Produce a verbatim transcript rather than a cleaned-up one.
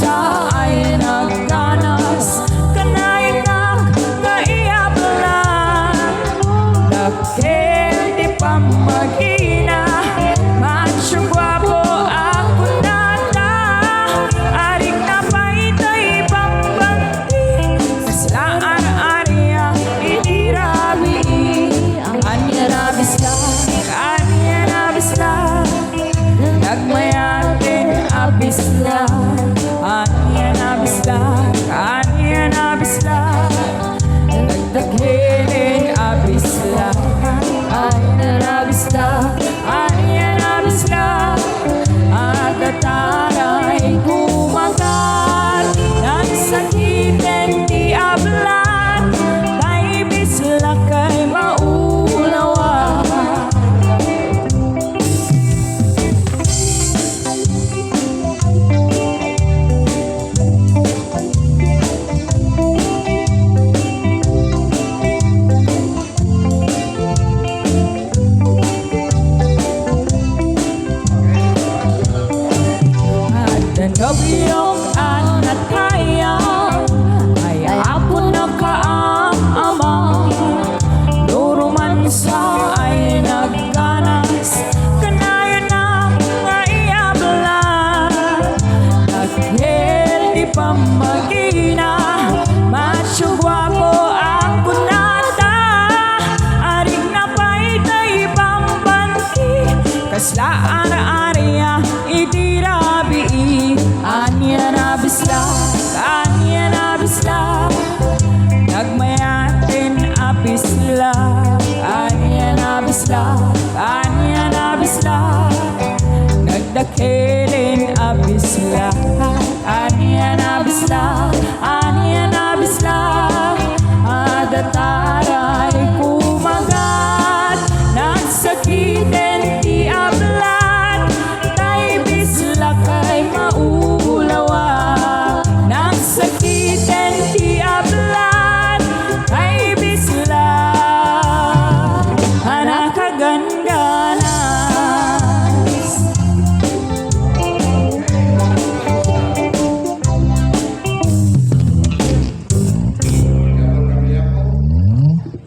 Ay nagganas, kanayon nga iablan. Dakkel ti pammagina, macho guapo a kunata. Arik na pay tay bambanti, kasla ar-aria idi rabii. Ania a bislak, ania a bislak. Nagmayaten a bislak, ania a bislak, ania a bislak. Nagdakkelen a bislak, ania a bislak, ania a bislak. Agtaray kumakat, nagsakiten ti ablan, tay bislak ay maulawa. Adda nobiok a natayang, ay Apo nakaam-amang. No romansa ay nagganas, kanayon nga iablan. Dakkel ti pammagina, macho guapo a kunata. Arik na pay tay bambanti, kasla ar-aria